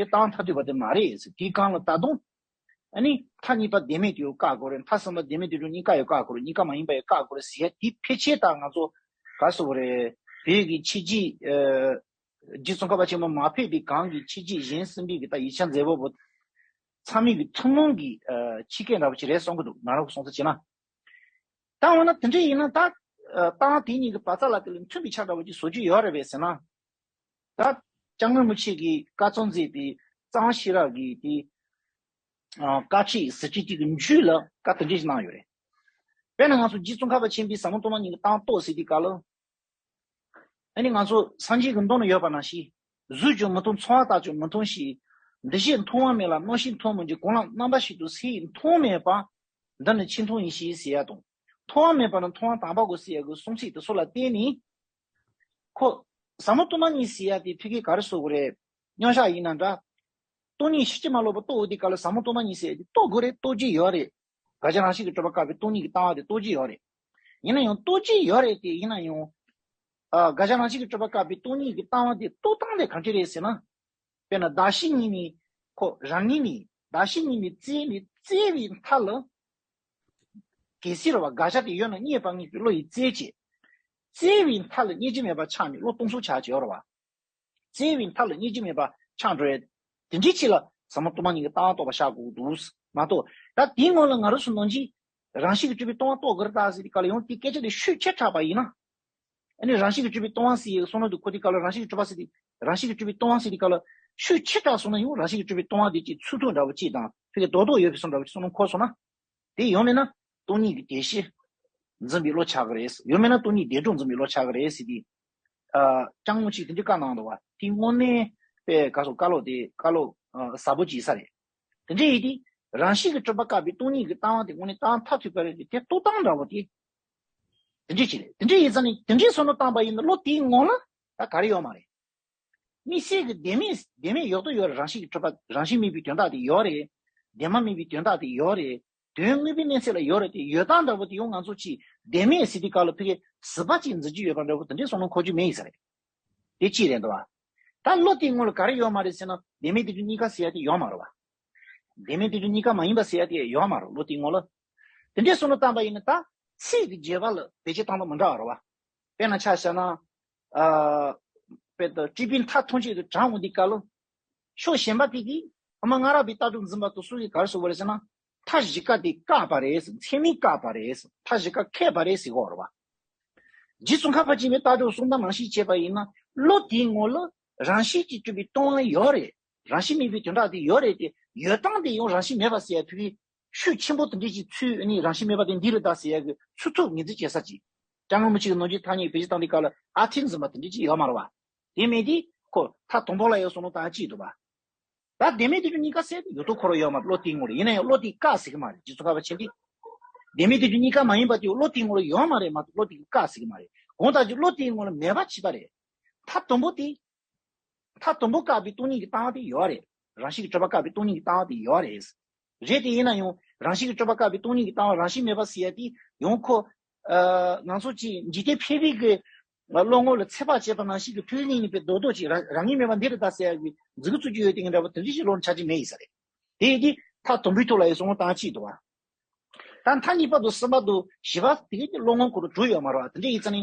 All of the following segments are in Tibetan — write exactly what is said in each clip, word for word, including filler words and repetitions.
དེ་བཏང་མཐར་ཐུག་པ་དེ་མ་རེད་ཟེར། དེའི་སྒང་ལ་ད་དུང་ཨ་ནི་མཐའ་གཉིས་པ་བདེན་མེད་དེ་ཡང་བཀག་དགོས་རེད། མཐའ་གསུམ་པ་བདེན་མེད་དེ་ཡང་གཉིས་ཀ་ཡང་བཀག་དགོས་རེད། གཉིས་ཀ་མ་ཡིན་པ་ཡང་བཀག་དགོས་རེད་ཟེར་ཡ་དེ་ཕལ་ཆེར་ད་ང་ཚོ་ག་རེ་ཟེར་དགོས་རེད། བོད་ཀྱི་ཕྱི་རྒྱལ་ཨ་རྗེ་ཙོང་ཁ་པ་ཆེན་པོ་མ་ཕེབས་པའི་སྒང་གི་ཕྱི་རྒྱལ་གཞན་གསུམ་པའི་གི་ད་ཡིག་ཆ་མཛད་པ་པོ་ཚང་མའི་གི་ཐུན་མོང་གི་ཨ་ཁྱི་སྐད་འདྲ་པོ་ཅིག་རེད་བསམ་གི་འདུག་ང་རང་གི་སོང་ཚོད་བྱས་ན། ད་འོ་ན་དེ་འདྲ་ཡིན་ན་ད་ཨ་ཏང་དེ་གཉིས་ཀྱི་བར་ཐག་ལ་དེ་ལ་མཐུན་པའི་ཆ་འདྲ་པོ་ཅིག་བཟོ་རྒྱུ་ཡོད་རེད་པས་ཟེར་ན། ད་སྐྱབས་མགོན་རིན་པོ་ཆེ་གིས་བཀའ་སྩལ་མཛད་པའི་གཙང་ཤེས་རབ་ཀྱི་དེ་ཨ་བཀའ་ཁྲིད་ཟེར་གྱི་དེ་གི་མཇུག་ལ་བཀའ་དེ་འདྲ་ཞིག་གནང་ཡོད་རེད། དཔེར་ན་ང་ཚོ་རྗེ་ཙོང་ཁ་པ་ཆེན་པོས་ཟབ་མོ་སྟོང་པ་ཉིད་ཀྱི་ལྟ་བ་རྟོགས་ཟེར་དུས་སྐབས་ལ། ཨ་ནི་ང་ཚོ་སངས་རྒྱས་ཀྱི་མདོ་ན་ཡོད་པ་ནང་བཞིན། གཟུགས་ཀྱང་མི་མཐོང་ཚོར་བ་དག་ཀྱང་མི་མཐོང་ཞིང་། འདུ་ཤེས་མཐོང་བ་མེད་ལ་མནོ་ཤེས་མཐོང་མི་འགྱུར། གང་ལ་རྣམ་པ་བཞིན་དུ་སེམས་ཡིས་མཐོང་མེད་པ། འདི་ནི་ཕྱིས་མཐོང་ཡིན་ཞེས་ཟེར་ཡ་དང་། མཐོང་བ་མེད་པ་ནི་མཐོང་བ་དམ་པ་གོ་ཟེར་ཡ་གི་གསུང་ཚིག་དེ་ཚོ་ལ་བརྟེན་ནས། ཁོ། ཟབ་མོ་སྟོང་པ་ཉིད་ཟེར་ཡ་དེ་ཕ་གིར་ག་རེ་བཟོ་དགོས་རེད། མཉམ་བཞག་ཡིན་ན་འདྲ། སྟོང་ཉིད་ཕྱིན་ཅི་མ་ལོག་པ་རྟོགས་འོང་དུས་སྐབས་ལ་ཟབ་མོ་སྟོང་པ་ཉིད་ཟེར་ཡ་དེ་རྟོགས་དགོས་རེད། རྟོགས་ཀྱི་ཡོད་རེད། དགག་བྱ་རང་བཞིན་གྱིས་གྲུབ་པ་བཀག་པའི་སྟོང་ཉིད་ཀྱི་ལྟ་བ་དེ་རྟོགས་ཀྱི་ཡོད་རེད། ཡིན་ན་ཡང་རྟོགས་ཀྱི་ཡོད་རེད་དེ་ཡིན་ན་ཡང་། ཨ་དགག་བྱ་རང་བཞིན་གྱིས་གྲུབ་པ་བཀག་པའི་སྟོང་ཉིད་ཀྱི་ལྟ་བ་དེ་རྟོགས་སྟངས་དེ་གང་འདྲ་རེད་ཟེར་ན། དཔེར་ན་གདགས་གཞི་ཉིད་ནས་ཁོ་རང་ཉིད་ནས་གདགས་གཞི་ཉིད་ནས་བཙལ་ནས་བཙལ་བའི་མཐའ་ལ། གལ་སྲིད་རེད་བ་དགག་བྱ་དེ་ཡོད་ན་རྙེད་པར་ངེས་པའི་བློ་ཡིས་བཙལ་བྱས། བཙལ་བའི་མཐའ་ལ་རྙེད་རྒྱུ་མེད་པ་ཆགས་ནས་བློ་སྟོང་གསུམ་ཆགས་བྱས་ཡོད་རེད་བ། བཙལ་བའི་མཐའ་ལ་རྙེད་རྒྱུ་མེད་པ་ཆགས་འགྲོ་ཡ། དེ་འདྲའི་ཆེད་ལ་ཟབ་མོ་སྟོང་པ་ཉིད་ཀྱི་ལྟ་བ་རྟོགས་པར་བྱ་དགོས་འདུག་མ་གཏོགས། ད་དེའི་སྔོན་ལ་ང་རང་ཚོ་ནང་བཞིན་རང་བཞིན་གྱིས་གྲུབ་པའི་སྟོང་པ་རྟོགས་དགོས་རེད་ད་ཟེར་དུས་སྐབས་ལ་ཡང་དེ་སྐད་ཆ་དེ་ཤོད་ཆེ་དྲགས་པ་ཡིན་ན། ཨ་ནི་རང་བཞིན་གྱིས་གྲུབ་པའི་སྟོང་པ་ཟེར་ཡའི་བསམ་བློ་དེ་འཁོར་དུས་སྐབས་ལ་རང་བཞིན་གྱིས་གྲུབ་པ་ཟེར་དུས་རང་བཞིན་གྱིས་གྲུབ་པའི་སྟོང་པ་ཟེར་དུས་སྐབས་ལ་ཤོད་ཆེ་དྲགས་སོང་ན་ཡང་རང་བཞིན་གྱིས་གྲུབ་པའི་སྟོང་པ་དེ་ཅིག་ཚུལ་མཐུན་འདྲ་བོ་ཅིག་དང་ཕ་གི་རྡོག་རྡོག་ཡོད་པའི་བཟོ་འདྲ་བོ་ཅིག་བསམ་བློ་འཁོར་སོང་ན། དེ་ཡང་མིན་ན་སྟོང་ཉིད་ཀྱི་དེ་བཞི་འཛིན་པའི་བློ་ཆགས་ཀྱི་རེད། ཡང་མིན་ན་སྟོང་ཉིད་བདེན་གྲུབ་འཛིན་པའི་བློ་ཆགས་ཀྱི་རེད་ཟེར་ཏེ། ཨ་ཅང་མོ་ཅིག་དེ་འདྲའི་བཀའ་གནང་འདུག་བ། དེ་དངོས་གནས་དཔེ་ག་སོ་བཀའ་སློབ་དེ་བཀའ་སློབ་ཨ་ཟབ་པོ་ཅིག་ས་རེད། དེ་འདྲའི་ཡིན་དུས་རང་བཞིན་གྱིས་གྲུབ་པ་བཀག་པའི་སྟོང་ཉིད་ཀྱི་ལྟ་བ་དེ་དངོས་གནས་ལྟ་བ་མཐར་ཐུག་པ་རེད་དེ་རྟོགས་སྟངས་འདྲ་བོ་དེ། དེ་འདྲའི་ཅིག་རེད། དེ་འདྲའི་ཡིན་ཙང་ནི་དེ་འདྲའི་བསམ་བློ་བཏང་པ་ཡིན་ན་བློ་དེའི་ངོ་ལ་ད་ག་རེ་ཡོད་མ་རེད། དམིགས་བསལ་གྱི་བདེན་མེད་བདེན་མེད་ཡོད་དོ་ཡོད་རེད། རང་བཞིན་གྱིས་གྲུབ་པ་རང་བཞིན་མེད་པའི་དོན་དག་དེ་ཡོད་རེད། བདེན་པ་མེད་པའི་དོན་དག་དེ་ཡོད་རེད། དོན་དངོས་པོའི་གནས་ཚད་ལ་ཡོད་རེད་དེ་ཡོད་སྟངས་འདྲ་པོ་དེ་ཡང་ང་ཚོ་ཅིག་བདེན་མེད་ཟེར་དུས་སྐབས་ལ་ཕ་གི་ཟུར་པ་ཅིག་འཛིན་གྱི་ཡོད་པ་འདྲ་པོ་དེ་འདྲའི་བསམ་བློ་འཁོར་རྒྱུ་མེད་ཡིན་ས་རེད། དེ་གཅིག་རེད་འདུག་བ། ད་བློ་དེའི་ངོ་ལ་ག་རེ་ཡོད་མ་རེད་ཟེར་ན་བདེན་མེད་བདེན་རྫུན་གཉིས་ཀ་ཟེར་ཡ་དེ་ཡོད་མ་རེད་བ། བདེན་མེད་བདེན་རྫུན་གཉིས་ཀ་མ་ཡིན་པ་ཟེར་ཡ་དེ་ཡོད་མ་རེད་བློ་དེའི་ངོ་ལ། དེ་འདྲའི་བསམ་བློ་བཏང་པ་ཡིན་ན་ད་ཚིག་གི་བརྗོད་པ་ལ་བེད་སྤྱོད་བཏང་སྟངས་མི་འདྲ་བ་རེད་བ། དཔེར་ན་ཆ་བཞག་ན། ཨ། དཔེ་ད་སྤྲུལ་པའི་མཐའ་ཐམས་ཅད་དུ་དྲངས་འོང་དུས་སྐབས་ལ། ཕྱོགས་གཞན་པ་དེ་གིས་ཨ་མ་སྔ་རབས་པའི་ལྟ་གྲུབ་འཛིན་པ་དེ་ཚོ་གིས་ག་རེ་ཟེར་བ་རེད་ཟེར་ན། མཐའ་བཞི་ཀ་དེ་བཀག་པ་རེད་ཟེར། མཚན་མས་བཀག་པ་རེད་ཟེར། མཐའ་བཞི་ཀ་ཁེགས་པ་རེད་ཟེར་གོ་རེད་བ། རྗེ་ཙོང་ཁ་པ་ཆེན་པོའི་ལྟ་གྲུབ་གསུང་སྟངས་ནང་བཞིན་བྱས་པ་ཡིན་ན་བློ་དེའི་ངོ་ལ་རང་བཞིན་གྱིས་གྲུབ་པའི་སྟོང་པ་ཡོད་རེད། རང་བཞིན་མེད་པའི་དོན་དག་དེ་ཡོད་རེད་དེ་ཡོད་སྟངས་དེ་ཡང་རང་བཞིན་མེད་པ་ཟེར་ཡ་ཕ་གི་ཤུགས་ཆེན་པོ་དེ་འདྲ་ཞིག་ཚུལ་ནི་རང་བཞིན་མེད་པ་དེ་འདི་རེད་ད་ཟེར་ཡ་གི་ཚུལ་ཐུབ་ངེས་འཛིན་བྱེད་ས་ཅིག་ཀྲང་ལུང་མི་གཅིག་གི་ནང་བཞིན་ཐ་སྙད་བེད་སྤྱོད་བཏང་དུས་སྐབས་ལ་ཨ་ཐིན་ཟིན་པ་དེ་འདྲ་ཅིག་ཡོད་མ་རེད་བ། དེ་མེད་དུས་ཁོ་མཐའ་དང་པོ་ལ་ཡོད་སོང་ནོ་དང་གཅིག་འདུག་བ། ད་བདེན་མེད་བདེན་རྫུན་གཉིས་ཀ་ཟེར་དུས་ཡོད་དོ་ཁོ་རང་ཡོད་མ་རེད་བློ་དེའི་ངོ་ལ། ཡིན་ན་ཡང་བློ་དེས་བཀག་ཟེར་གི་མ་རེད། རྗེ་ཙོང་ཁ་པ་ཆེན་པོས། བདེན་མེད་བདེན་རྫུན་གཉིས་ཀ་མ་ཡིན་པ་དེ་བློ་དེའི་ངོ་ལ་ཡོད་མ་རེད་མ་གཏོགས་བློ་དེས་བཀག་ཟེར་གི་མ་རེད། གང་ལྟར་གྱི་བློ་དེའི་ངོ་ལ་མེད་པ་བྱས་པ་རེད། མཐའ་དང་པོ་དེ། མཐའ་དང་པོ་བཀག་པའི་སྟོང་ཉིད་ཀྱི་ལྟ་བ་དེ་ཡོད་རེད། རང་བཞིན་གྱིས་གྲུབ་པ་བཀག་པའི་སྟོང་ཉིད་ཀྱི་ལྟ་བ་དེ་ཡོད་རེད། རེད་དེ་ཡིན་ན་ཡང་རང་བཞིན་གྱིས་གྲུབ་པ་བཀག་པའི་སྟོང་ཉིད་ཀྱི་ལྟ་བ་རང་བཞིན་མེད་པ་ཟེར་ཡ་དེ་ཡང་ཁོ། ཨ། ང་ཚོ་ཅིག་འཇིག་རྟེན་ཕལ་པའི་གི་བློ་ངོ་ལ་ཚད་པ་བྱས་པ་ནང་བཞིན་གྱི་ཐུན་ལེན་ཡིན་པའི་རྡོག་རྡོག་ཅིག་རང་རང་ངེས་མེད་པ་འདི་རེད་ད་ཟེར་ཡ་གི་མཛུབ་གུ་བཙུགས་ཀྱི་ཡོད་དེ་འདྲ་པོ་དེ་འདྲ་ཞིག་བློ་ལ་འཆར་གྱི་མེད་ཡིན་ས་རེད། དེ་ཡིན་དུས་མཐའ་དང་པོའི་ཐོག་ལ་ཡང་བསམ་བློ་བཏང་ཅིག་འདུག་བ། ད་མཐའ་གཉིས་པ་དང་གསུམ་པ་དང་བཞི་པ་དེ་གའི་བློ་ངོ་ཁོ་རང་གྲུབ་ཡོད་མ་རེད་བ། དེ་འདྲ་ཡིན་ཙང་ནི།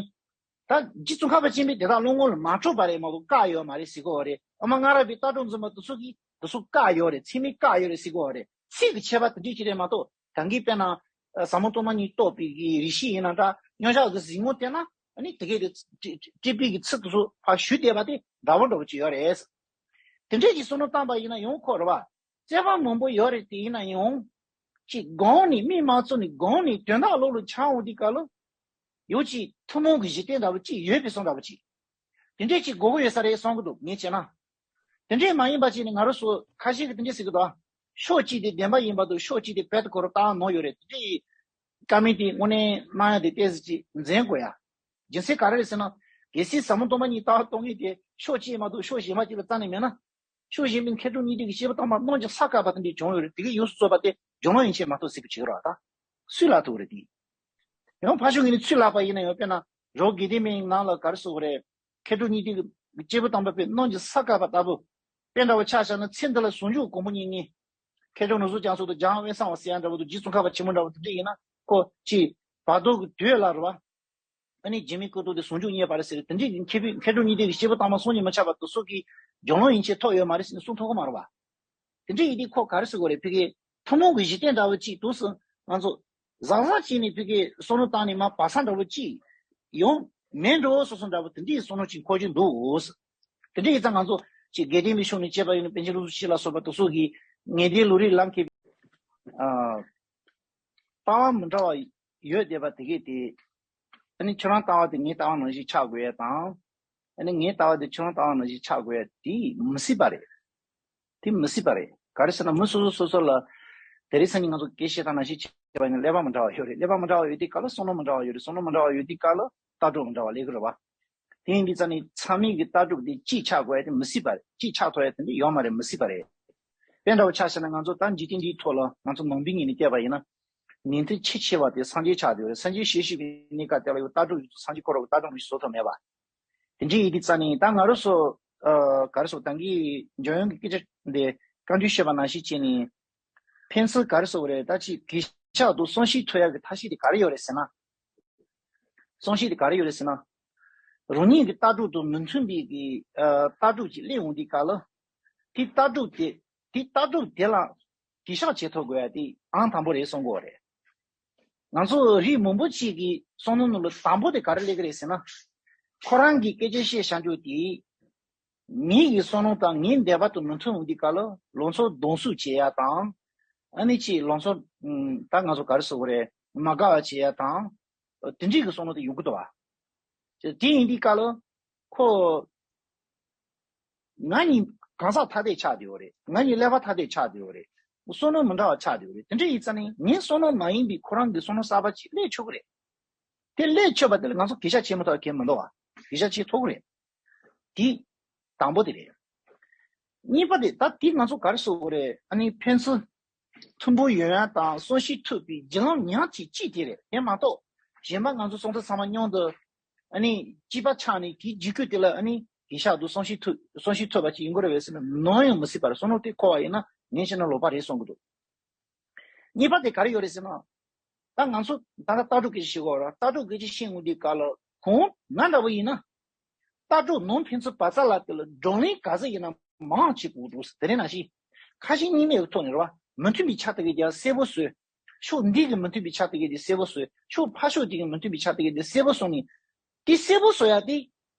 ད་རྗེ་ཙོང་ཁ་པ་ཆེན་པོས་དེ་དག་བློ་ངོ་ལ་མ་འཕྲོད་པ་རེད་མ་གཏོགས་བཀག་ཡོད་མ་རེད་ཟེར་གོ་བ་རེད། ཨ་མ་སྔ་རབས་པའི་ལྟ་གྲུབ་འཛིན་པ་དེ་ཚོ་གིས་དེ་ཚོ་བཀག་ཡོད་རེད། མཚན་མས་བཀག་ཡོད་རེད་ཟེར་གོ་བ་རེད། ཚིག་གི་ཁྱད་པར་དེ་འདྲ་ཅིག་རེད་མ་གཏོགས་ད་གིན་དཔེར་ན་ཟབ་མོ་སྟོང་པ་ཉིད་རྟོགས་པའི་གི་རིགས་ཤིག་ཡིན་ན་འདྲ་མཉམ་བཞག་གི་གཟིགས་ངོ་བལྟས་ན་ཨ་ནི་དེ་གའི་དེ་སྤྲུལ་པའི་གི་ཚིག་དེ་ཚོ་ཕར་ཞུས་བསྡད་པ་དེ་འདྲ་བོ་འདྲ་བོ་ཅིག་ཡོད་རེད། དེ་འདྲས་ཀྱི་བསམ་བློ་བཏང་པ་ཡིན་ན་ཡང་ཁོ་རེད་བ། རྩོད་པ་མང་པོ་ཡོད་རེད་དེ་ཡིན་ན་ཡང་། ཅིག་དགོངས་ནས་མིག་མ་བཙུམ་ནས་དགོངས་ནས་དོན་དག་བློ་ལ་འཆར་འོང་དུས་སྐབས་ལ། ཡོད་ཅིག་ཐུན་མོང་གི་གཞི་རྟེན་འདྲ་བོ་ཅིག་ཡོད་པའི་བཟོ་འདྲ་བོ་ཅིག་དེ་འདྲས་ཅིག་དགོས་ཀྱི་ཡོད་ས་རེད་བསམ་གྱི་འདུག་ངས་བྱས་ན། དེ་འདྲས་མ་ཡིན་པ་ཅིག་ནི་ང་རང་ཚོ་ཁ་ཤས་ཀྱིས་དེ་འདྲས་ཟེར་གྱི་འདུག་ཕྱོགས་གཅིག་དེ་བདེན་པ་ཡིན་པ་དང་ཕྱོགས་གཅིག་དེ་བེད་དུ་ཁོ་རང་བཏང་ནོར་ཡོད་རེད། དེ་འདྲས་ཀྱི་བཀའ་མོལ་དེ་དངོས་གནས་གནང་ཡ་དེ་ཏོག་ཙམ་ཅིག་འཛེམ་དགོས་ཡ། རྒྱུ་མཚན་ག་རེ་རེད་ཟེར་ན། གལ་སྲིད་ཟབ་མོ་སྟོང་པ་ཉིད་ལྟ་བ་རྟོགས་མཁན་དེ་ཕྱོགས་གཅིག་མ་གཏོགས་ཕྱོགས་གཞན་པ་གཅིག་ལ་རྩ་ནས་མེད་ན། ཕྱོགས་གཞན་པའི་མཁས་གྲུབ་གཉིས་ལྡན་གྱི་སྐྱེས་བུ་དམ་པ་རྣམས་ཀྱི་ས་བཀག་པ་དེ་འདྲའི་བྱུང་ཡོད་རེད། དེ་གའི་ཡོངས་སུ་རྫོགས་པ་དེ་སྦྱོང་བ་ཡན་ཆད་མ་གཏོགས་ཟེར་གྱི་བྱེད་རོགས་ད། སུས་ལབ་ཐུབ་རེད་དེ། ཡང་ཕར་ཕྱོགས་ངོས་ནས་ཚུར་ལབ་པ་ཡིན་ན་ཡང་དཔེར་ན་རི་བོ་དགེ་ལྡན་མའི་ནང་ལ་ག་རེ་ཟེར་དགོས་རེད། མཁས་གྲུབ་གཉིས་ལྡན་གྱི་སྐྱེས་བུ་དམ་པ་པའི་རྣམས་ཀྱི་ས་བཀག་པ་ལྟ་བུ། དཔེ་འདྲ་བོ་ཆ་བཞག་ན་ཚེ་འདི་ལ་ཟུང་འཇུག་གོང་བུ་གཉིས་གཉིས། མཁས་མཆོག་ནོར་བཟང་རྒྱ་མཚོ་དང་འཇམ་དབྱངས་དབེན་གསལ་བ་ཟེར་ཡ་འདྲ་བོ་དང་རྗེ་ཙོང་ཁ་པ་ཆེན་པོ་འདྲ་བོ་དེ་འདྲ་ཡིན་ན་ཁོ་ཅིག་བར་དོ་གི་དུས་ལ་རེད་བ། ཨ་ནི་འཇིགས་མེད་སྐུ་སྟོང་དེ་ཟུང་འཇུག་བརྙེས་པ་རེད་ཟེར་དེ་འདྲའི་མཁས་པའི་མཁས་གྲུབ་གཉིས་ལྡན་གྱི་སྐྱེས་བུ་དམ་པ་སངས་རྒྱས་མི་ཁྱབ་པ་དེ་ཚོ་གི་སྦྱོར་ལམ་ཡན་ཆད་ཐོབ་ཡོད་མ་རེད་ཟེར་ནས་གསུང་ཐུབ་ཀྱི་མ་རེད་བ། དེ་འདྲ་ཡིན་དུས་ཁོ་ག་རེ་ཟེར་དགོས་རེད། ཕ་གི་ཐུན་མོང་གི་གཞི་རྟེན་འདྲ་བོ་གཅིག་འདུག་ཟེར། ང་ཚོ་གཟབ་གཟབ་བྱས་ནས་ཕ་གི་བསམ་བློ་བཏང་ནས་མར་བག་ཚ་འདྲ་བོ་གཅིག་ཡོང་མེད་འགྲོ་བསམ་བསམ་འདྲ་བོ་དེ་འདྲའི་བསམ་བློ་ཅིག་འཁོར་གྱི་འདུག་ཟེར། དེ་འདྲ་ཡིན་ཙང་ང་ཚོ་ཅིག་དགེ་ལྡན་པའི་ཕྱོགས་ནས་དཔྱད་པ་ཡིན་ན་པཎ་ཆེན་ལོ་ཙཱ་བ་ལ་སོགས་པ་དེ་ཚོ་གིས་ངེས་དོན་ལུང་རིགས་ལམ་མཁས་པའི་ཨ་ལྟ་བ་མི་འདྲ་བ་ཡོད་བསྡད་པ་དེ་གས་དེ། ཨ་ནི་ཁྱོད་རང་ལྟ་བ་དེ་ངའི་ལྟ་བ་ནང་བཞིན་ཆགས་དགོས་ཡ་དང་། ཨ་ནི་ངའི་ལྟ་བ་དེ་ཁྱོད་རང་ལྟ་བ་ནང་བཞིན་ཆགས་དགོས་ཡ་དེ་མི་སྲིད་པ་རེད། དེ་མི་སྲིད་པ་རེད། ག་རེ་ཟེར་ན་མི་སོ་སོ་སོ་སོ་ལ་དེ་རིང་སང་ཉིན་ང་ཚོ་སྐད་བཤད་སྟངས་ནང་བཞིན་བྱས་པ་ཡིན་ན་ཀླད་པ་མི་འདྲ་བ་ཡོད་རེད། ཀླད་པ་མི་འདྲ་བ་ཡོད་དུས་སྐབས་ལ་བསམ་བློ་མི་འདྲ་བ་ཡོད་རེད། བསམ་བློ་མི་འདྲ་བ་ཡོད་དུས་སྐབས་ལ་ལྟ་གྲུབ་མི་འདྲ་བ་སླེབས་ཀྱི་རེད་བ། དེ་ཡིན་དུས་ཙང་ནས་ཚང་མས་ཀྱི་ལྟ་གྲུབ་དེ་གཅིག་ཆགས་དགོས་ཡ་དེ་མི་སྲིད་པ་རེད། གཅིག་ཆགས་ཐུབ་ཡ་དེ་འདྲ་ཡོད་མ་རེད། མི་སྲིད་པ་རེད། དཔེ་འདྲ་བོ་ཆ་བཞག་ན་ང་ཚོ་ད་འཇིག་རྟེན་འདིའི་ཐོག་ལ་ང་ཚོ་ནང་པའི་ངོས་ནས་བལྟས་པ་ཡིན་ན། ཉན་ཐོས་ཆེས་ཆེ་བ་དེ་སངས་རྒྱས་ཆགས་བསྡད་ཡོད་རེད། སངས་རྒྱས་ཞལ་བཞུགས་པའི་གནས་སྐབས་དེ་ལ་ཡང་ལྟ་གྲུབ་ཡོད་དུས་སངས་རྒྱས་ཁོ་རང་གི་ལྟ་གྲུབ་མི་བཟོ་ཐུབ་མེད་པ། དེ་འདྲའི་ཡིན་དུས་ཙང་ནས་ད་ང་རང་ཚོ་ཨ་ག་རེ་ཟེར་ད་གིན་འཇམ་དབྱངས་ཀྱི་སྐད་ཆ་འདི་བཀའ་འདྲི་ཞུས་པ་ནང་བཞིན་བྱས་ནས་ཕན་ཚུན་ག་རེ་ཟེར་དགོས་རེད། ད་ཅིག་གུས་ཞབས་དང་བསམ་ཤེས་ཐུབ་ཡག་གི་ཐབས་ཤེས་དེ་ག་རེ་ཡོད་རེད་ཟེར་ན། བསམ་ཤེས་དེ་ག་རེ་ཡོད་རེད་ཟེར་ན། རང་ཉིད་ཀྱི་ལྟ་གྲུབ་དང་མི་མཐུན་པའི་གི་ཨ་ལྟ་གྲུབ་ཅིག་སླེབས་འོང་དུས་སྐབས་ལ། དེ་ལྟ་གྲུབ་དེ་དེ་ལྟ་གྲུབ་དེ་ལ་གུས་ཞབས་བྱེད་ཐུབ་དགོས་ཡ་དེ་ཨང་དང་པོ་རེད་བསམ་གྱི་ཡོད་རེད། ང་ཚོ་རིགས་མང་པོ་ཅིག་གི་བསམ་བློ་ནང་ལ་དང་པོ་དེ་ག་རེ་སླེབས་ཀྱི་རེད་ཟེར་ན། ཁོ་རང་གི་སྐད་ཆ་བཤད་བཞག་རྒྱུ་དེ། ངེད་ཀྱི་བསམ་བློ་དང་ངའི་འདོད་པ་དང་མི་མཐུན་འོང་དུས་སྐབས་ལ་ལང་ཚོ་རྡུང་རྡེག་བྱེད་ཡ་དང་། ཨ་ནི་ཅིག་ལང་ཚོ་ད་ང་ཚོ་ག་རེ་ཟེར་དགོས་རེད། མ་དགའ་བ་བྱེད་ཡ་དང་། དེ་འདྲའི་གི་བསམ་བློ་དེ་ཡོང་གི་འདུག་བ། དེ་ཡིན་དུས་སྐབས་ལ་ཁོ། ང་གཉིས་གང་ཟག་ཐ་དད་ཆགས་བསྡད་ཡོད་རེད། ང་གཉིས་ཀླད་པ་ཐ་དད་ཆགས་བསྡད་ཡོད་རེད། བསམ་བློ་མི་འདྲ་བ་ཆགས་བསྡད་ཡོད་རེད། དེ་འདྲ་ཡིན་ཙང་ནས་ངའི་བསམ་བློ་མ་ཡིན་པའི་ཁོ་རང་གི་བསམ་བློ་གསར་པ་ཅིག་སླེབས་ཆོག་གི་རེད། དེ་སླེབས་ཆོག་པ་དེ་ལ་ང་ཚོ་གུས་ཞབས་བྱེད་མི་ཐུབ་གལ་མི་འདུག་བ། གུས་ཞབས་བྱེད་ཐུབ་གི་རེད། དེ་དང་པོ་དེ་རེད། གཉིས་པ་དེ་ད་དེ་ང་ཚོ་ག་རེ་ཟེར་དགོས་རེད། ཨ་ནི་ཕན་ཚུན་མཐུན་པོ་ཡོང་ཡ་དང་བསམ་ཤེས་ཐུབ་པའི་བརྒྱུད་ལམ་ཉག་གཅིག་གཅིག་དེ་རེད། དེ་མ་གཏོགས་གཞན་པ་ང་ཚོ་ཚང་མ་མཉམ་དུ་ཨ་ནི་གཅིག་པ་ཆགས་ནས་དེའི་འཇིགས་སྐུལ་དེ་ལ་ཨ་ནི་གུས་ཞབས་དང་བསམ་ཤེས་ཐུབ་བསམ་ཤེས་ཐུབ་པ་ཅིག་ཡིན་དགོས་རེད་པས་ཟེར་ན་ནམ་ཡང་མི་སྲིད་པ་རེད། བསམ་བློ་དེ་འཁོར་བ་ཡིན་ན་ངས་བཤད་ན་ལོག་པ་རེད་བསམ་གྱི་འདུག་གཉིས་པ་དེ་ག་རེ་ཡོད་རེད་ཟེར་ན། ད་ང་ཚོ་ད་ལྟ་ལྟ་གྲུབ་སྐད་ཆ་བཤད་དགོས་རེད། ལྟ་གྲུབ་སྐད་ཆ་བཤད་འོང་དུས་སྐབས་ལ་གང་ང་འདྲ་བོ་ཡིན་ན། ལྟ་གྲུབ་ནང་ཕན་ཚུན་བར་མཚམས་ལ་དེ་ལ་བགྲོ་གླེང་ག་ཚོད་ཡིན་ན་མང་བྱེད་དགོས་འདུག་དེ་རིང་ནང་བཞིན་ཁ་ཞེ་གཉིས་མེད་ཀྱི་ཐོག་ནས་རེད་བ། མི་མཐུན་པའི་ཆ་དེ་གའི་རྒྱ་གསལ་པོ་བཟོས། ཕྱོགས་འདི་གི་མི་མཐུན་པའི་ཆ་དེ་གའི་དེ་གསལ་པོ་བཟོས། ཕྱོགས་ཕར་ཕྱོགས་དེ་གི་མི་མཐུན་པའི་ཆ་དེ་གའི་དེ་གསལ་པོ་བཟོས་ནས། དེ་གསལ་པོ་བཟོ་ཡ་དེ།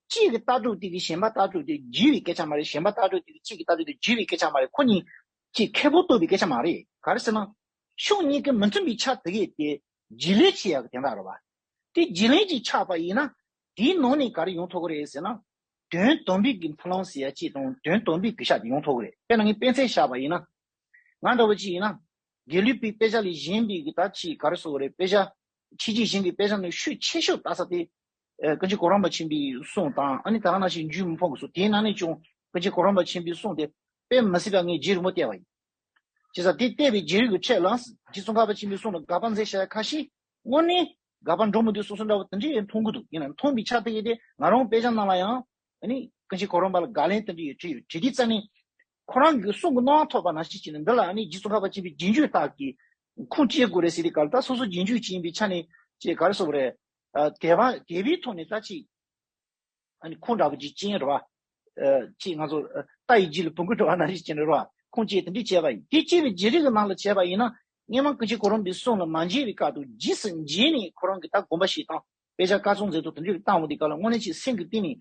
གཅིག་གི་ལྟ་གྲུབ་དེ་གིས་གཞན་པ་ལྟ་གྲུབ་དེ་བརྗེ་བའི་སྐད་ཆ་མ་རེད། གཞན་པ་ལྟ་གྲུབ་དེ་གིས་གཅིག་གི་ལྟ་གྲུབ་དེ་བརྗེ་བའི་སྐད་ཆ་མ་རེད། ཁོ་གཉིས་ཀྱིས་ཁེ་ཕོག་གཏོང་བའི་སྐད་ཆ་མ་རེད། ག་རེ་ཟེར་ན། ཕྱོགས་གཉིས་ཀྱི་མི་མཐུན་པའི་ཆ་དེ་གས་དེ་བརྗེ་ལེན་བྱེད་ཡག་གི་དོན་དག་རེད་བ། དེ་བརྗེ་ལེན་ཅིག་ཆགས་པ་ཡིན་ན། དེའི་ནང་ནས་ག་རེ་ཡོང་ཐུབ་ཀྱི་རེད་ཟེར་ན། དོན་དམ་པའི་གི་མཐུན་ལམ་ཟེར་ཡ་ཅིག་དང་དོན་དམ་པའི་གུས་ཞབས་དེ་ཡོང་ཐུབ་ཀྱི་རེད། དཔེར་ན་ངས་དཔེ་མཚོན་བཞག་པ་ཡིན་ན། ང་འདྲ་བོ་ཅིག་ཡིན་ན། དགེ་ལུགས་པའི་དཔེ་ཆ་ལས་གཞན་པའི་གི་ད་ཅིག་ག་རེ་ཟེར་དགོས་རེད། དཔེ་ཆ། ཕྱི་རྒྱལ་གཞན་གྱི་དཔེ་ཆ་ནང་ཤུགས་ཆེ་ཤོས་ལྟ་ས་དེ། ཨ་ཀུན་མཁྱེན་གོ་རམས་པ་ཆེན་པོའི་གསུང་དང་ཨ་ནི་ད་ག་ནང་བཞིན་འཇུ་མི་ཕམ་གྱི་གསུང་། དེའི་ནང་ནས་ཀྱང་ཀུན་མཁྱེན་གོ་རམས་པ་ཆེན་པོའི་གསུང་དེ་དཔེ་མི་སྲིད་པ་ངས་རྗེས་རིང་པོ་བལྟས་པ་ཡིན། བྱས་ཙང་དེ་བལྟས་པའི་རྗེས་རིང་གི་ཁྲོད་ལ་རྗེ་ཙོང་ཁ་པ་ཆེན་པོའི་གསུང་ལ་དགག་པ་མཛད་བཞག་ཡ་ཁ་ཤས་དངོས་གནས་དགག་པ་འགྲོ་མི་འདུག་བསམ་བསམ་འདྲ་བོ་དེ་འདྲ་ཡང་མཐོང་གི་འདུག་ཡིན་ན་མཐོང་བའི་ཆ་དེ་གས་དེ་ང་རང་དཔེ་ཆ་ནང་ལ་ཡང་། ཨ་ནི་ཀུན་མཁྱེན་གོ་རམས་པ་ལ་དགག་ལན་དེ་འདྲ་ཡོད་བྲིས་ཡོད་བྲིས་དུས་ཙ་ནས། ཁོ་རང་གི་གསུང་གི་སྣང་བ་ཐོབ་པ་ནང་བཞིན་བྱས་ནས་འདི་ལ་ཨ་ནི་རྗེ་ཙོང་ཁ་པ་ཆེན་པོའི་རྗེས་འཇུག་དག་གིས་ཁུངས་སྐྱེལ་དགོས་རེད་ཟེར་དུས་སྐབས་ལ་ད་སོ་སོ་རྗེས་འཇུག་ཅིག་ཡིན་པའི་ཆ་ནས་ཅིག་ག་རེ་ཟེར་དགོས་རེད། ཨ་དད་པ་དད་པའི་ཐོག་ནས་ད་ཅིག་ཨ་ནི་ཁུངས་འདྲ་པོ་ཅིག་སྐྱེལ་རེད་བ། ཨ་ཅིག་ང་ཚོ་ཨ་རྟ་ཡི་རྗེས་ལ་བོང་གུ་འདྲ་བ་ནང་བཞིན་བྱས་ནས་རེད་བ། ཁུངས་སྐྱེལ་དེ་འདྲ་བྱས་པ་ཡིན། དེ་བྱས་པའི་རྗེས་རིང་གི་ནང་ལ་བྱས་པ་ཡིན་ན་སྔོན་མ་ཀུན་མཁྱེན་གོ་རམས་པའི་གསུང་ལ་མ་མཇལ་བའི་སྐབས་དུ་རྗེས་སུ་མཇལ་ནས་ཁོ་རང་གིས་ད་དགོངས་པ་བཞེས་སྟངས། དཔེ་ཆ་བཀའ་ཚོམ་མཛད་དུ་དེ་འདྲའི་བཏང་འོང་དུས་སྐབས་ལ་དངོས་གནས་ཅིག་སེམས་ཀྱི་གཏིང་ནས་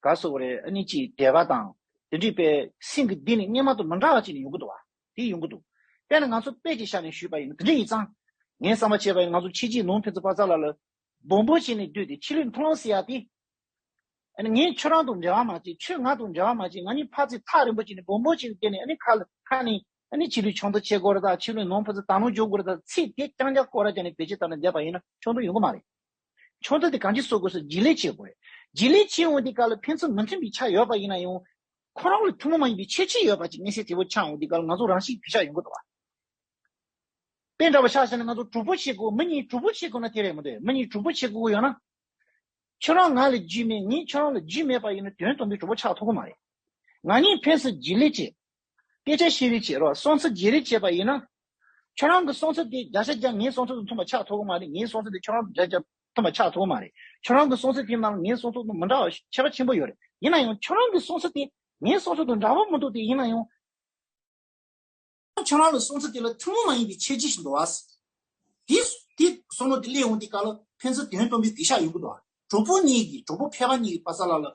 ག་རེ་ཟེར་དགོས་རེད། ཨ་ནི་ཅིག་དད་པ་དང་དེ་འདྲའི་དཔེ་སེམས་ཀྱི་གཏིང་ནས་སྔོན་མ་དང་མི་འདྲ་བ་ཅིག་ནས་ཡོང་གི་འདུག་བ། དེ་ཡོང་གི་འདུག་དཔེར་ན་ང་ཚོ་དཔེ་ཅིག་བཞག་ནས་ཞུས་པ་ཡིན་ན་དེ་འདྲ་ཡིན་ཙང་། ངས་བསམ་པ་བྱས་པ་ཡིན་ང་ཚོ་ཕྱི་རྒྱལ་ནང་ཕན་ཚུན་བར་མཚམས་ལ་ལ་སྦོམ་སྦོམ་བྱས་ནས་སྡོད་དེ་ཕྱི་ལོགས་མཐོང་ཟེར་ཡ་དེ། ཨ་ནི་ངས་ཁྱོད་རང་དང་འབྲེལ་བ་མ་བྱེད། ཁྱོད་ང་དང་འབྲེལ་བ་མ་བྱེད། ང་གཉིས་ཕར་ཚུར་ཐག་རིང་པོ་བྱས་ནས་སྦོམ་སྦོམ་བྱས་ནས་བསྡད་ནས་ཨ་ནི་ཁ་ལ་ཁ་ནས་ཨ་ནི་ཕྱི་ལོགས་ཆང་འཐུང་བྱེད་དགོས་རེད་ད། ཕྱི་ལོགས་ནང་ཕན་ཚུན་དག་སྣང་འཇོག་དགོས་རེད་ད། ཚིག་དེ་རྐྱང་རྐྱང་སྐོར་ར་བྱས་ནས་བེད་སྤྱོད་བཏང་ནས་བསྡད་པ་ཡིན་ན་ཆང་འཐུང་ཡོང་གི་མ་རེད། ཆང་འཐུང་དེ་གང་ཅི་བཟོ་དགོས་སུ་རྗེས་ལས་བྱེད་དགོས་རེད། རྗེས་ལས་བྱེད་འོང་དུས་སྐབས་ལ་ཕན་ཚུན་མི་མཐུན་པའི་ཆ་ཡོད་པ་ཡིན་ན་ཡང་། ཁོ་རང་ལ་ཐུན་མོང་མ་ཡིན་པའི་ཁྱད་ཆོས་ཡོད་པ་ཅིག་མངོན་གསལ་དོད་པོ་ཆགས་འོང་དུས་སྐབས་ལ་ང་ཚོ་རང་བཞིན་གུས་ཞབས་ཡོང་གི་འདུག་བ། དཔེ་འདྲ་བོ་ཆ་བཞག་ན་ང་ཚོ་གྲོགས་པོ་བྱེད་དགོས། མི་གཉིས་གྲོགས་པོ་བྱེད་དགོས་ན་དེ་རེད་མི་འདུག་མི་གཉིས་གྲོགས་པོ་བྱེད་དགོས་ཡོད་ན། ཁྱོད་རང་ང་ལ་རྒྱུས་མེད། ངས་ཁྱོད་རང་ལ་རྒྱུས་མེད་པ་ཡིན་ན་དོན་དམ་པའི་གྲོགས་པོ་ཆགས་ཐུབ་ཀྱི་མ་རེད། ང་གཉིས་ཕན་ཚུན་བརྗེ་ལེན་བྱེད། སྐད་ཆ་བཤད་རེས་བྱེད་རོགས། བསམ་ཚུལ་བརྗེ་རེས་བྱེད་པ་ཡིན་ན། ཁྱོད་རང་གི་བསམ་ཚུལ་དེ་བརྒྱ་ཆ་བརྒྱ་ངའི་བསམ་ཚུལ་དང་མཐུན་པ་ཆགས་ཐུབ་ཀྱི་མ་རེད། ངའི་བསམ་ཚུལ་དེ་ཁྱོད་རང་བརྒྱ་ཆ་མཐུན་པ་ཆགས་ཐུབ་ཀྱི་མ་རེད། ཁྱོད་རང་གི་བསམ་ཚུལ་དེའི་ནང་ལ་ངའི་བསམ་ཚུལ་དང་མི་འདྲ་བ་ཁྱད་པར་ཆེན་པོ་ཡོད་རེད། ཡིན་ན་ཡང་ཁྱོད་རང་གི་བསམ་ཚུལ་དེ་ངའི་བསམ་ཚུལ་དང་འདྲ་བོ་མི་འདུག་དེ་ཡིན་ན་ཡང་། ཁྱོད་རང་གི་བསམ་ཚུལ་དེ་ལ་ཐུན་མོང་མ་ཡིན་པའི་ཁྱད་ཆོས་ཤིག་འདུག་བ། དེ་དེ་བསམ་བློ་དེ་སླེབས་འོང་དུས་སྐབས་ལ་ཕན་ཚུན་དོན་དམ་པའི་གུས་ཞབས་ཡོང་གི་འདུག་བ། གྲོགས་པོ་གཉིས་ཀྱིས་གྲོགས་པོ་ཕལ་པ་གཉིས་ཀྱིས་པ་ས་ལ་ལ་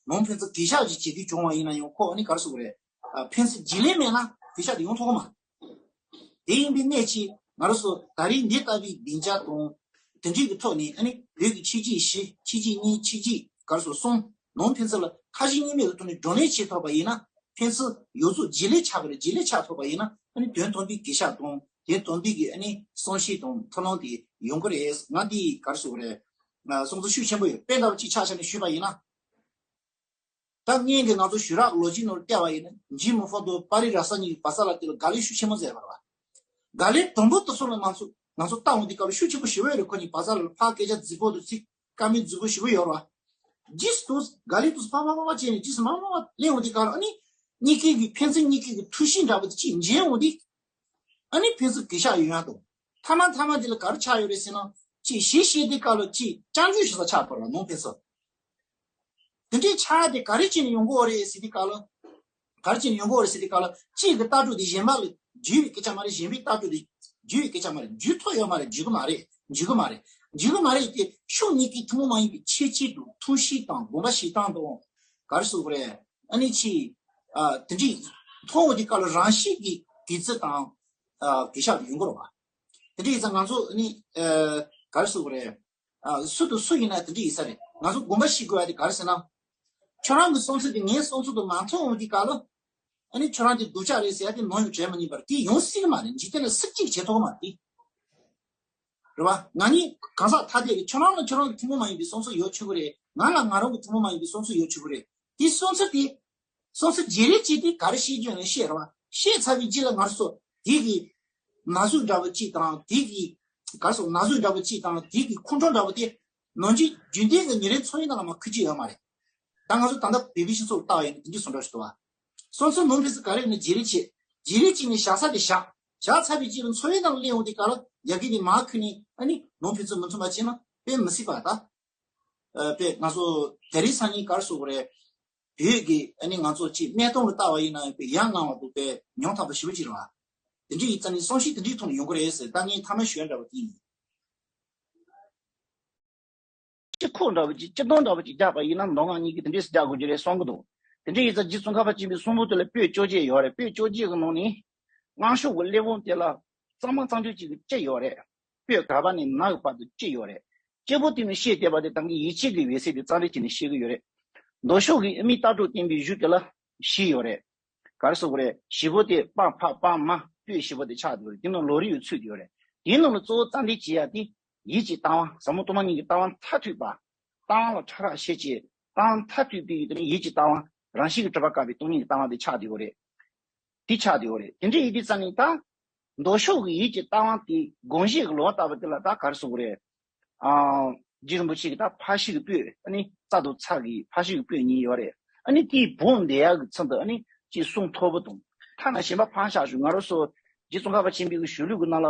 ནང་ཕན་ཚུན་གུས་ཞབས་ཅིག་བྱེད་དུས་བྱུང་བ་ཡིན་ན་ཡང་ཁོ་ཨ་ནི་ག་རེ་ཟེར་དགོས་རེད། ཨ། ཕན་ཚུན་བརྗེ་ལེན་མེད་ན་གུས་ཞབས་དེ་ཡོང་ཐུབ་ཀྱི་མ་རེད། དེ་ཡིན་པའི་གནད་ཀྱིས་ང་རང་ཚོ་ད་རེས་འདི་ལྟ་བུའི་སྡིངས་ཆ་དང་དེ་འདྲའི་གི་ཐོག་ནས་ཨ་ནི་བོད་ཀྱི་ཆོས་བརྒྱུད་བཞི། ཆོས་བརྒྱུད་གཉིས། ཆོས་བརྒྱུད་ག་རེ་ཟེར་གསུམ་ནང་ཕན་ཚུན་ལ་ཁ་ཞེ་གཉིས་མེད་ཀྱི་ཐོག་ནས་བགྲོ་གླེང་བྱེད་ཐུབ་པ་ཡིན་ན། ཕན་ཚུན་ཡོངས་རྫོགས་བརྗེ་ལེན་ཆགས་ཀྱི་རེད། བརྗེ་ལེན་ཆགས་ཐུབ་པ་ཡིན་ན་ཨ་ནི་དོན་དམ་པའི་གུས་ཞབས་དང་དོན་དམ་པའི་གི་ཨ་ནི་བསམ་ཤེས་དང་ཐུགས་སྣང་དེ་ཡོང་གི་རེད། ང་འདི་ག་རེ་ཟེར་དགོས་རེད། ང་བསམ་ཚུལ་ཤུགས་ཆེན་པོ་ཡོད། དཔེ་འདྲ་བ་གཅིག་ཆ་བཞག་ནས་ཞུས་པ་ཡིན་ན། ད་སྔོན་གྱི་ང་ཚོ་ཞུ་རག་ལོ་རྒྱུས་ནང་བལྟས་པ་ཡིན་ན་འཇིགས་མེད་དཔལ་རྡོར་དཔའ་རིས་ར་ས་གཉིས་ཀྱིས་བ་ས་ལ་དེ་ལ་དགའ་ལས་ཤུགས་ཆེན་པོ་མཛད་པ་རེད་བ། དགའ་ལས་དང་པོ་དེ་ཚོ་ལ་ང་ཚོ་ང་ཚོ་ལྟ་འོང་དུས་སྐབས་ལ་ཤུགས་ཆེན་པོ་ཞེ་པོ་ཡོད་རེད། ཁོ་གཉིས་བ་ས་ལ་ཕར་སྐད་ཆ་རྫིག་པོ་དང་ཚིག་དཀར་མིན་རྫིག་པོ་ཞེ་པོ་ཡོད་རེད་བ། རྗེས་སུ་དགའ་ལས་དེ་ཚོ་ཕར་ཕར་ཕར་ཕར་བྱས་ནས་རྗེས་སུ་མར་མར་མར་སླེབས་འོང་དུས་སྐབས་ལ་ཨ་ནི་གཉིས་ཀའི་གི་ཕན་ཚུན་གཉིས་ཀའི་གི་ཐུགས་གཤིས་འདྲ་པོ་དེ་གཅིག་འཇལ་འོང་དུས། ཨ་ནི་ཕན་ཚུན་གུས་ཞབས་ཡོང་ཡ་དང་། མཐའ་མ་མཐའ་མ་དེ་ལ་ག་རེ་ཆགས་ཡོད་རེད་ཟེར་ན། ཅིག་གཞི་བཤད་དུས་སྐབས་ལ་ཅིག་སྐྱབས་འཇུག་ཞུ་ས་ཆགས་པ་རེད་ནང་ཕན་ཚུན། དེ་འདྲའི་ཆགས་དེ་ག་རེ་བྱས་ནས་ཡོང་གི་ཡོད་རེད་ཟེར་དུས་སྐབས་ལ། ག་རེ་བྱས་ནས་ཡོང་གི་ཡོད་རེད་ཟེར་དུས་སྐབས་ལ་གཅིག་གི་ལྟ་གྲུབ་དེ་གཞན་པ་ལ་འཇུས་པའི་སྐད་ཆ་མ་རེད། གཞན་པའི་ལྟ་གྲུབ་དེ་འཇུས་པའི་སྐད་ཆ་མ་རེད། འཇུས་ཐུབ་ཡོད་མ་རེད། འཇུས་གི་མ་རེད། འཇུས་གི་མ་རེད། འཇུས་གི་མ་རེད་དེ་ཕྱོགས་གཉིས་ཀའི་ཐུན་མོང་མ་ཡིན་པའི་ཁྱད་ཆོས་དང་དགོངས་པ་བཞེས་སྟངས་དང་། ག་རེ་ཟེར་དགོས་རེད། ཨ་ནི་ཅིག་ཨ། དེ་འདྲའི་མཐོང་བ་དེ་སྐབས་ལ་རང་བཞིན་གྱི་དགེ་ཚུལ་དང་། ཨ། གུས་ཞབས་ཡོང་གི་རེད་བ། དེ་འདྲ་ཡིན་ཙང་ང་ཚོ་ནི། ཨ། ག་རེ་ཟེར་དགོས་རེད། ཨ། སུ་དང་སུ་ཡིན་ན་དེ་འདྲ་ཡིན་ས་རེད། ང་ཚོ་དགོངས་པ་བཞེས་དགོས་པ་དེ་ག་རེ་ཟེར་ན། ཁྱོད་རང་གི་བསམ་ཚུལ་དེ་ངའི་བསམ་ཚུལ་དང་མ་མཐུན་འོང་དུས་སྐབས་ལ། ཨ་ནི་ཁྱོད་རང་དེ་སྡུག་ཅག་རེད་ཟེར་ཡ་དེ་ནམ་ཡང་བྱེད་མ་ཉན་པར་དེ་ཡོང་སྲིད་ཀྱི་མ་རེད། འཇིག་རྟེན་ལ་སུ་གཅིག་བྱེད་ཐུབ་ཀྱི་མ་རེད་དེ། རེད་བ། ང་གཉིས་གང་ཟག་ཐ་དད་རེད། ཁྱོད་རང་ལ་ཁྱོད་རང་གི་ཐུན་མོང་མ་ཡིན་པའི་བསམ་ཚུལ་ཡོད་ཆོག་གི་རེད། ང་ལ་ང་རང་གི་ཐུན་མོང་མ་ཡིན་པའི་བསམ་ཚུལ་ཡོད་ཆོག་གི་རེད། དེ་བསམ་ཚུལ་དེ། སོ་སོ་བརྗེ་རེས་བྱས་ཏེ་ག་རེ་བཤད་རྒྱུ་ཡིན་ན་བཤད་རོགས། བཤད་ཚར་བའི་རྗེས་ལ་ང་ཚོ་དེ་གི་ན་ཟུག་འདྲ་པོ་གཅིག་དང་། དེ་གི་ག་རེ་ཟེར། ན་ཟུག་འདྲ་པོ་གཅིག་དང་། དེ་གི་ཁོང་ཁྲོ་འདྲ་པོ་དེ་ནང་ཆོས་རྒྱུན་ལྡན་གྱི་ཉིན་རེའི་འཚོ་བའི་ནང་ལ་མར་འཁུར་རྒྱུ་ཡོད་མ་རེད། ད་ང་ཚོ་ད་ལྟ་བོད་པའི་སྤྱི་ཚོགས་ལ་ལྟ་བ་ཡིན་ན་དེ་འདྲ་བཟོ་འདྲ་ཞིག་འདུག་བ། སོ་སོ་ནང་ཕན་ཚུན་ག་རེ་ཡིན་ན་བརྗེ་རེས་བྱེད། བརྗེ་རེས་བྱས་ནས་བཞག་ས་དེ་བཞག་བཞག་ཚར་བའི་རྗེས་ལ་འཚོ་བའི་ནང་ལ་སླེབས་འོང་དུས་སྐབས་ལ་ཡ་གི་དེ་མར་འཁུར་ནས་ཨ་ནི་ནང་ཕན་ཚུན་མི་མཐུན་པ་བྱས་ན་དཔེ་མི་སྲིད་པ། ད་ཨ་དཔེ་ང་ཚོ་དེ་རིང་སང་ཉིན་ག་རེ་ཟེར་དགོས་རེད། བོད་ཀྱི་ཨ་ནི་ང་ཚོ་ཅིག་གནས་སྟངས་ལ་ལྟ་བ་ཡིན་ན་དཔེ་ཡ་ང་བ་འདུག་དཔེ་ཉོན་མོངས་པ་ཞེ་པོ་ཅིག་རེད་བ། དེ་འདྲ་ཡིན་ཙང་ནི་བསམ་ཤེས་དེ་འདྲའི་ཐོག་ནས་ཡོང་གི་རེད་ཟེར། ད་ངས་མཐའ་མ་ཞུ་ཡ་འདྲ་བ་དེ་ཡིན། སྤྱི་ཁོག་འདྲ་བ་ཅིག་སྤྱི་སྟངས་འདྲ་བ་ཅིག་རྒྱག་པ་ཡིན་ན་མདོ་སྔགས་གཉིས་ཀྱི་དེ་འདྲས་སུ་རྒྱག་དགོས་ཀྱི་རེད་བསམ་གྱི་འདུག་དེ་འདྲ་ཡིན་ཙང་རྗེ་ཙོང་ཁ་པ་ཆེན་པོའི་གསུང་འབུམ་དེ་ལ་པོད་བཅོ་བརྒྱད་ཡོད་རེད། པོད་བཅོ་བརྒྱད་ཀྱི་ནང་ནས་སྔགས་ཕྱོགས་ཀྱི་གླེགས་བམ་དེ་ལ་གཙང་མ་གཙང་རྐྱང་གཅིག་གི་སྤྱི་ཡོད་རེད། པོད་ག་པ་ནས་ན་གི་བར་དུ་སྤྱི་ཡོད་རེད། སྤྱི་བོ་དེ་ནས་བཤད་བསྡད་པ་དེ་ད་གིན་ཡིད་ཆེས་ཀྱི་འོད་ཟེར་དེ་གཙང་རྐྱང་བྱས་ནས་བཤད་ཀྱི་ཡོད་རེད། མདོ་ཕྱོགས་ཀྱི་དབུ་མའི་ལྟ་གྲུབ་བསྟན་པའི་གཞུང་དེ་ལ་བཞི་ཡོད་རེད། ག་རེ་ཟེར་དགོས་རེད། བཞི་པོ་དེ་པ་ཕ་པ་མ་པོད་བཞི་པོ་དེ་ཆགས་བསྡད་ཡོད་རེད། དེ་ནང་ལོ་རེ་ཡོད་ཚུད་ཡོད་རེད། དེའི་ནང་ལ་གཙོ་བོ་རྩ་འདི་བྱེད་ཡ་དེ་ཡིད་ཀྱི་ལྟ་བ། ཟབ་མོ་སྟོང་པ་ཉིད་ཀྱི་ལྟ་བ་མཐར་ཐུག་པ། ལྟ་བ་ལ་ཕྲ་རགས་ཤེས་བྱེད། ལྟ་བ་མཐར་ཐུག་པའི་དེ་ནི་ཡིད་ཀྱི་ལྟ་བ། རང་བཞིན་གྱིས་གྲུབ་པ་དགག་པའི་སྟོང་ཉིད་ཀྱི་ལྟ་བ་དེ་ཆགས་བསྡད་ཡོད་རེད། དེ་ཆགས་བསྡད་ཡོད་རེད། དེ་འདྲ་ཡིན་དུས་ཙང་ནི་ད། མདོ་ཕྱོགས་ཀྱི་ཡིད་ཀྱི་ལྟ་བ་དེ་དགོངས་བཞེད་ཀྱི་ལོ་ལྟ་བུ་དེ་ལ་ད་ག་རེ་ཟེར་དགོས་རེད། ཨ། རྗེ་རིན་པོ་ཆེ་གི་ད་ཕར་ཕྱིན་གྱི་པོད། ཨ་ནི་རྩ་དང་ཚ་གི་ཕར་ཕྱིན་གྱི་པོད་གཉིས་ཡོད་རེད། ཨ་ནི་དེའི་བོད་འདི་ཡག་གི་ཚུལ་དུ་ཨ་ནི་ཅིག་གསུང་མཐོ་པོ་དང་། ཐ་ན་གཞན་པ་ཕར་བཞག་ཞུ། ང་རང་ཚོ་རྗེ་ཙོང་ཁ་པ་ཆེན་པོའི་གི་གཞུང་ལུགས་ཀྱི་ནང་ལ་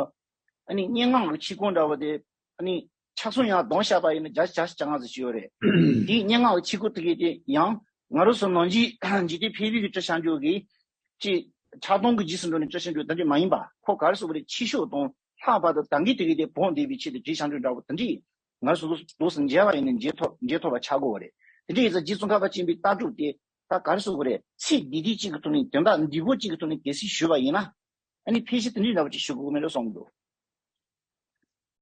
ཨ་ནི་སྙན་ངག་གི་ཆིག་སྐོར་འདྲ་བ་དེ་ཨ་ནི་ཆ་ཚང་ཡང་གདོང་བཤད་པ་ཡིན་ན་བརྒྱ་ཆ་བརྒྱ་ཆ་ལྔ་ཙམ་ཞིག་ཡོད་རེད། དེའི་སྙན་ངག་གི་ཆིག་སྐོར་དེ་གའི་དེ་ཡང་ང་རང་ཚོ་ནང་ཆོས་འཇིག་རྟེན་ཕལ་པའི་གི་སྤྲུལ་སྐྱབས་མཆོག་གིས། ཅིག་ཆགས་སྡང་གི་རྗེས་སུ་འགྲོ་ནས་སྤྲུལ་སྐྱབས་མཆོག་དེ་འདྲ་མ་ཡིན་པ། ཁོ་ག་རེ་ཟེར་དགོས་རེད། ཆོས་ཕྱོགས་དང་ལྷག་པར་དུ་ད་གིན་དེ་གའི་དེ་བོད་འདས་པའི་ཆེད་དུ་རྗེ་སྐྱབས་མཆོག་འདྲ་བོ་དེ་འདྲས་ང་རང་ཚོ་ལོགས་སུ་མཇལ་བ་ཡིན་ན་མཇལ་ཐུབ་མཇལ་ཐུབ་པ་ཆགས་དགོས་པ་རེད། དེ་འདྲ་ཡིན་ཙང་རྗེ་ཙོང་ཁ་པ་ཆེན་པོའི་ལྟ་གྲུབ་དེ་ད་ག་རེ་ཟེར་དགོས་རེད། ཚིག་འདི་འདི་གཅིག་གི་ཐོག་ནས་དོན་དག་འདི་པོ་གཅིག་གི་ཐོག་ནས་གལ་སྲིད་ཞུས་པ་ཡིན་ན། ཨ་ནི་ཕལ་ཆེར་དེ་འདྲའི་འདྲ་བོ་ཅིག་ཞུ་དགོས་མེད་འགྲོ་བསམ་གྱི་འདུག